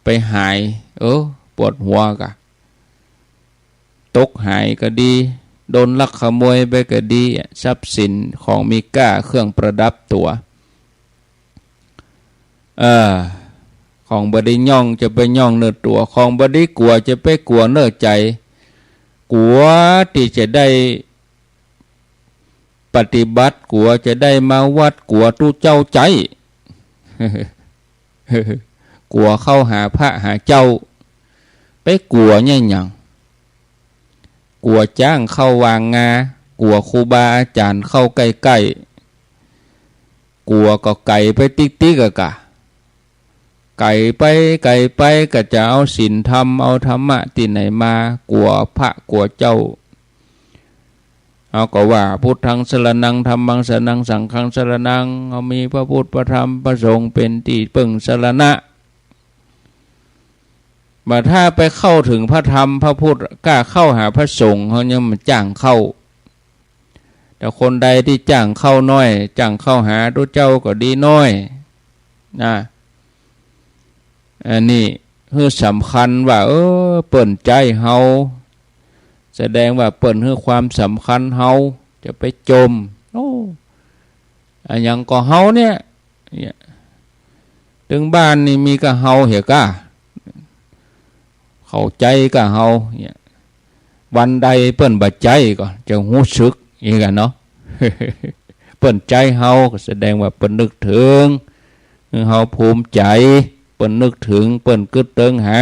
ไปหาย เออ ปวดหัวก่ะ ตกหายก็ดี โดนลักขโมยไปก็ดี ทรัพย์สินของมีค่า เครื่องประดับตั๋ว เออ ของบ่ดีย่องจะไปย่องเนื้อตั๋ว ของบ่ดีกั๋วจะไปกั๋วเนื้อใจ๋ กั๋วตี้จะได้ปฏิบัติ กั๋วจะได้มาวัด กั๋วตุ๊เจ้าใจ๊ กั๋วเข้าหาพระหาเจ้า ไปกั๋วเนี่ยหยัง กั๋วจ๊างเข้าวางงา กั๋วครูบาอาจ๋ารย์เข้าใก้ๆ กั๋วก็ไก๋ไปติ๊กๆ อะก่ะ ไก๋ไปไก๋ไป ก็จะเอาศีลธรรม เอาธรรมะตี้ไหนมา กั๋วพระกั๋วเจ้า เฮาก็ว่า พุทธังสรณัง ธัมมังสรณัง สังฆังสรณัง เฮามีพระพุทธพระธรรมพระสงฆ์เป๋นตี้เปิ้งสรณะ บ่าถ้าไปเข้าเถิงพระธรรมพระพุทธ ก้าเข้าหาพระสงฆ์ เฮายังมาจ้างเข้า แต่คนใดตี้จ้างเข้าน้อย จ้างเข้าหาตุ๊เจ้าก็ดีน้อย นะ อันนี้หื้อสำคัญว่า เออ เปิ้นใจ๊เฮา แสดงว่าเปิ้นหื้อความสำคัญเฮา จะไปจ่ม โอ้ อะหยังก็เฮาเนี่ย เนี่ย ตึงบ้านนี่มีก้าเฮาเหียก้า เข้าใจ๊ก้าเฮาเนี่ย วันใดเปิ้นบ่ใจ๊ก็จะฮู้สึกอีกอะเนาะ เปิ้นใจ๊เฮาก็แสดงว่าเปิ้นนึกเถิง หื้อเฮาภูมิใจ๋ เปิ้นนึกเถิง เปิ้นกึ๊ดเติงหา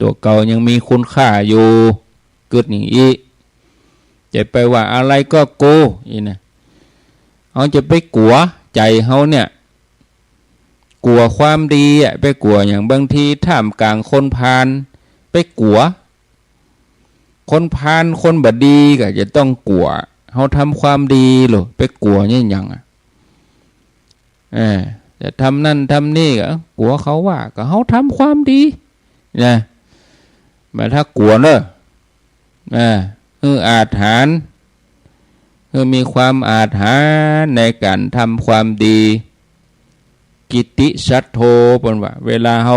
ตั๋วเก่ายังมีคุณค่าอยู่ กึ๊ดอย่างอี้ จะไปว่าอะไรก็กู อี้นะ เฮาจะไปกั๋วใจ๋เฮาเนี่ย กั๋วความดีอะ ไปกั๋วอย่างบางทีท่ามกลางคนพาล ไปกั๋ว คนพาลคนบ่ดีก็จะต้องกั๋ว เฮาทำความดีโลด ไปกั๋วเนี่ยหยังอะ เออ จะทำนั่นทำนี่ก็กั๋วเขาว่า ก็เฮาทำความดีนะ บ่าถ้ากั๋วเน่อ อ่า หื้ออาถรรพ์ หื้อมีความอาถรรพ์ในก๋านทำความดี กิตติสัตโธ เปิ้นว่า เวลาเฮา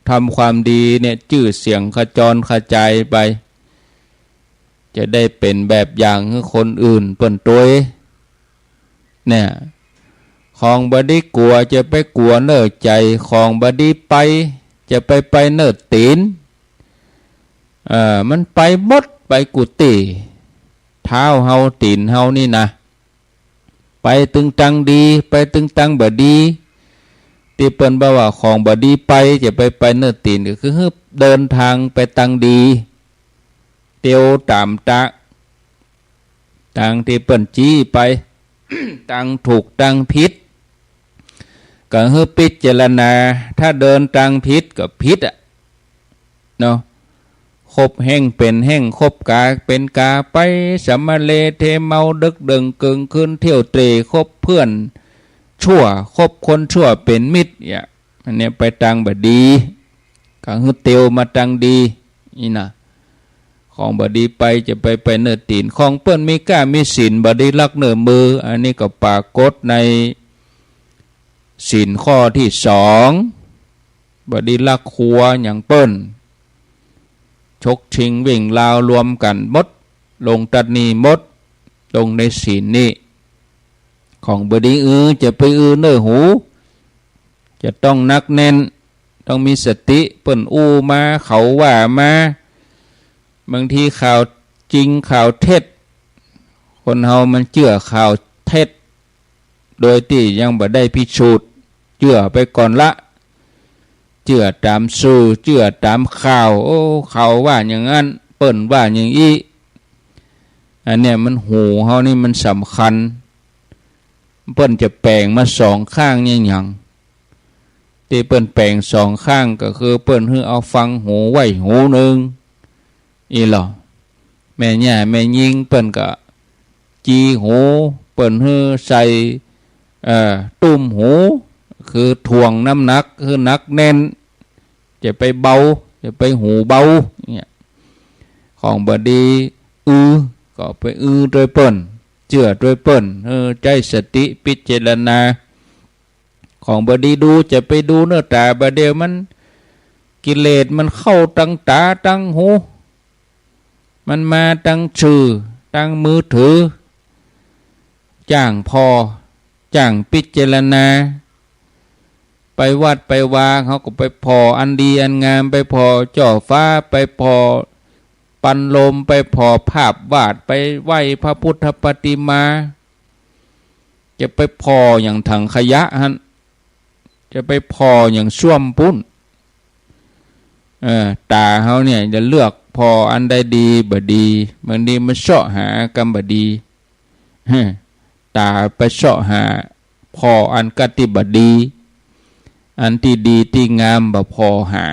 ทำความดีเนี่ย จื้อเสียงขจรขจายไป จะได้เป๋นแบบอย่างหื้อคนอื่นเปิ้นตวย เนี่ย ของบ่ดีกั๋วจะไปกั๋วเน่อใจ๋ ของบ่ดีไปจะไปไปเน่อตี๋น เอ่อ มันไปหมด ไปกู้ตี้ เท้าเฮาตี๋นเฮานี่นะ ไปตึงตังดี ไปตึงตังบ่ดี ตี้เปิ้นบ่าว่าของบ่ดีไปจะไปไปเน่อตี๋น ก็คือหื้อเดินตางไปตังดี เตียวต๋ามตะ ตางตี้เปิ้นจี๊ไป ตางถูกตางผิด ก็หื้อปิจารณา ถ้าเดินตางผิดก็ผิดอะ เนาะ คบแฮ่งเป๋นแฮ่ง คบก๋าเป๋นก๋าไป สัมมะเลเทเมา ดึกเดิ่งเกิ่งคืนเที่ยวเตร่ คบเพื่อนชั่ว คบคนชั่วเป๋นมิตร เนี่ย อันเนี้ยไปตางบ่ดี ก็หื้อเตียวมาตางดี อี้นะ ของบ่ดีไปจะไปไปเน่อตี๋น ของเปิ้นมีก้ามีศีล บ่ดีลักเน่อมือ อันนี้ก็ปรากฏในศีลข้อตี้สอง บ่ดีลักขัวอย่างเปิ้น ฉกชิงวิ่งราวรวมกั๋นหมด ลงตัดนี่หมด ลงในศีลนี่ ของบ่ดีอื้อจะไปอื้อเน่อหู จะต้องหนักแน่น ต้องมีสติ เปิ้นอู้มา เขาว่ามา บางทีข่าวจริงข่าวเท็จ คนเฮามันเจื้อข่าวเท็จ โดยตี้ยังบ่ได้พิสูจน์ เจื้อไปก่อนละ เจื้อต๋ามสื่อ เจื้อต๋ามข่าว โอ้ เขาว่าอย่างนั้น เปิ้นว่าอย่างอี้ อันเนี้ยมันหูเฮานี่มันสำคัญ เปิ้นจะแป๋งมาสองข้างเนี่ยหยัง ตี้เปิ้นแป๋งสองข้างก็คือเปิ้นหื้อเอาฟังหูไว้หูนึ่ง อี้ลอ แม่หญ้าแม่ญิงเปิ้นก็จีหู เปิ้นหื้อใส่ เอ่อ ตุ้มหู คือถ่วงน้ำหนักหื้อหนักแน่น จะไปเบา จะไปหูเบา เนี่ย ของบ่ดีอื้อ ก็ไปอื้อตวยเปิ้น เจื้อตวยเปิ้น เออ ใจ๊สติพิจารณา ของบ่ดีดู จะไปดูเน่อต๋า บ่าเดี่ยวมัน กิเลสมันเข้าตังต๋าตังหู มันมาตังสื่อ ตังมือถือ จ้างผ่อ จ้างพิจารณา ไปวัดไปวา เขาก็ไปผ่ออันดีอันงาม ไปผ่อจ้อฟ้า ไปผ่อปันลม ไปผ่อภาพวาด ไปไหว้พระพุทธปฏิมา จะไปผ่ออย่างถังขยะหั้น จะไปผ่ออย่างส้วมปุ้น เออ ต๋าเฮาเนี่ยจะเลือกผ่ออันใดดีบ่ดี บางทีมันเซาะหากำบ่ดี ต๋าไปเซาะหาผ่ออันกะตี้บ่ดี อันตี้ดีตี้งามบ่ผ่อหา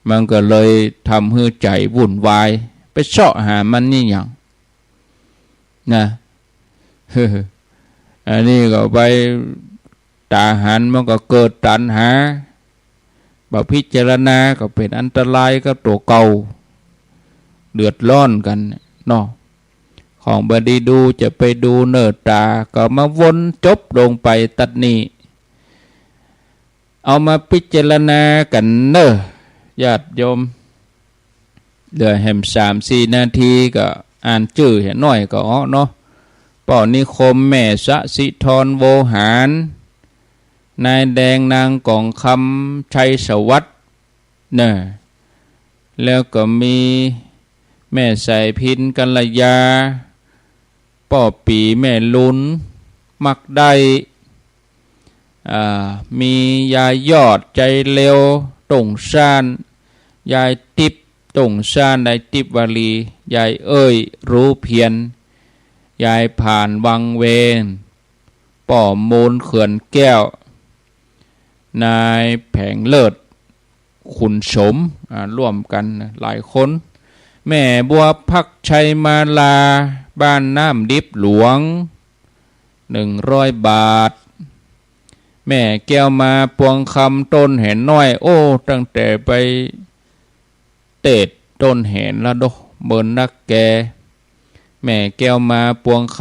มันก็เลยทำหื้อใจ๋วุ่นวาย ไปเซาะหามันเนี่ยหยัง นะ อันนี้ก็ไป ต๋าหันมันก็เกิดตัณหา บ่พิจารณาก็เป๋นอันตรายกับตั๋วเก่า เดือดร้อนกั๋นเนาะ ของบ่ดีดูจะไปดูเน่อต๋า ก็มาวนจบลงไปตัดนี่ เอามาพิจารณากั๋นเน่อ ญาติโยม เหลือแหมสามสี่นาทีก็อ่านจื้อเหียหน้อยก็เอาเนาะ ป้อนิคม แม่สะสิธร โวหาร นายแดง นางกองคำ ชัยสวัสดิ์ เน่อ แล้วก็มีแม่สายพิณ กัลยา ป้อปี๋ แม่ลุน มักได้ อ่า มียายยอด ใจ๋เร็ว ต้งซ่าน ยายติ๊บ ต้งซ่าน ยายติ๊บวลี ยายเอ้ย รู้เพียร ยายผ่าน วังเวง ป้อมูล เขื่อนแก้ว นายแผงเลิศ ขุนสม อ่า ร่วมกั๋นนะ หลายคน แม่บัว ภักชัยมาลา บ้านน้ำดิบหลวง หนึ่งร้อยบาท แม่แก้วมา ปวงคำ ต้นแหนน้อย โอ้ ตั้งแต่ไปเตศต้นแหนแล้วเนาะ เมินนักแก แม่แก้วมา ปวงค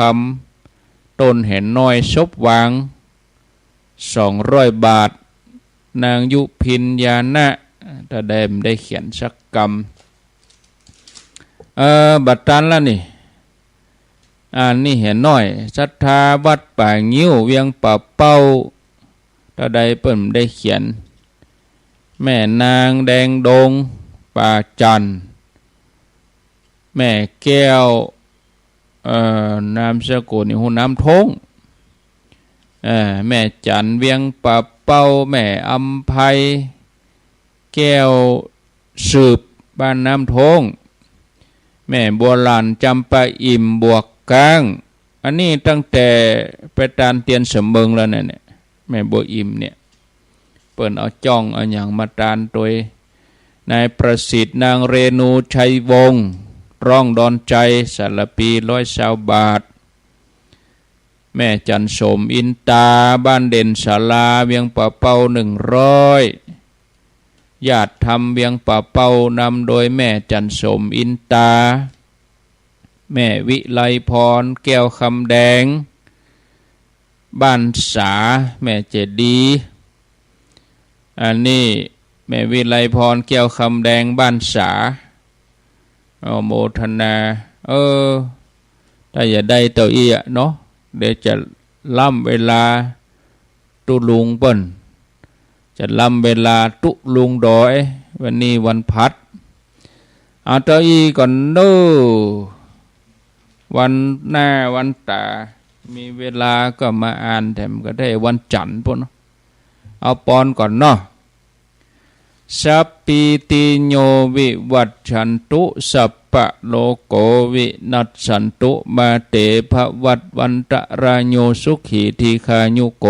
ำ ต้นแหนน้อย ศพหวาง สองร้อยบาท นางยุพิน ญาณะ ตะใดบ่ได้เขียนสักกำ เออ บ่ตันละนี่ อันนี้แหนน้อย ศรัทธา วัดป่างิ้ว เวียงป่าเป้า ตะใดเปิ้นบ่ได้เขียน แม่นาง แดงดง ป่าจันทน์ แม่แก้ว เอ่อ นามสกุลนี่ฮู้ น้ำโท้ง เอ่อ แม่จันทน์ เวียงป่าเป้า แม่อำไพ แก้วสืบ บ้านน้ำโท้ง แม่บัวหลั่น จำปาอิ่ม บวกก๊าง อันนี้ตั้งแต่ไปตานเตียนเสมิงแล้วเนี่ย แม่บัวอิ่มเนี่ย เปิ้นเอาจ้องเอาหยังมาตานตวย นายประสิทธิ์ นางเรนู ชัยวงศ์ ร้องดอนใจ สารภี ร้อยซาวบาท แม่จันทน์สม อินตา บ้านเด่นศาลา เวียงป่าเป้า หนึ่งร้อย ญาติธรรม เวียงป่าเป้า นำโดยแม่จันทน์สม อินตา แม่วิไลพร แก้วคำแดง บ้านสา แม่เจดีย์ อันนี้แม่วิไลพร แก้วคำแดง บ้านสา อนุโมทนา เออ ถ้าจะได้เต้าอี้อะเนาะ เดี๋ยวจะล้ำเวลาตุ๊ลุงเปิ้น จะล้ำเวลาตุ๊ลุงดอย วันนี้วันพฤหัส เอาเต้าอี้ก่อนเน้อ วันหน้าวันต๋า มีเวลาก็มาอ่านแถมก็ได้ วันจันทร์ปู้นเนาะ เอาปอนก่อนเนาะ สัพพีติโยวิวัชชันตุ สัพพะโรโควินัสสันตุ มาเตภวัตวันตะราโย สุขีทีฆายุโก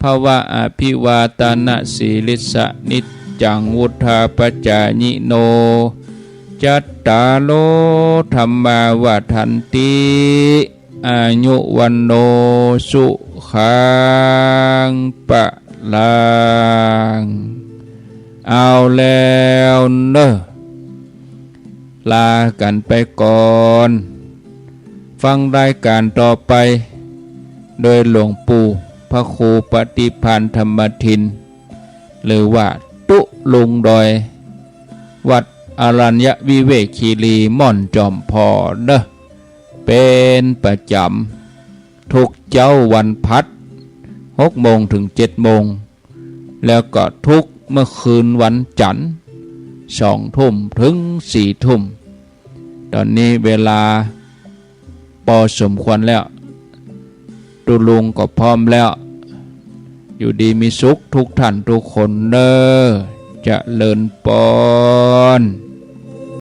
ภะวะ อะภิวาตะนะสีลิสสะ นิจจังวุฑฒาปะจายิโน จัตตาโร ธัมมา วัฑฒันติ อายุ วัณโณ สุขัง พะลัง เอาแล้วเน้อ ลากั๋นไปก่อน ฟังรายก๋านต่อไป โดยหลวงปู่พระครูปฏิภาณธรรมทิน หรือว่าตุ๊ลุงดอย วัดอรัญญวิเวกคีรี ม่อนจอมพอเน้อ เป๋นประจ๋ำ ทุกเจ๊าวันพฤหัส หกโมงเถิงเจ็ดโมง แล้วก็ทุกเมื่อคืนวันจันทร์ สองทุ่มเถิงสี่ทุ่ม ต๋อนนี้เวลาปอสมควรแล้ว ตุ๊ลุงก็พร้อมแล้ว อยู่ดีมีสุขทุกท่านทุกคนเน้อ เจริญปอน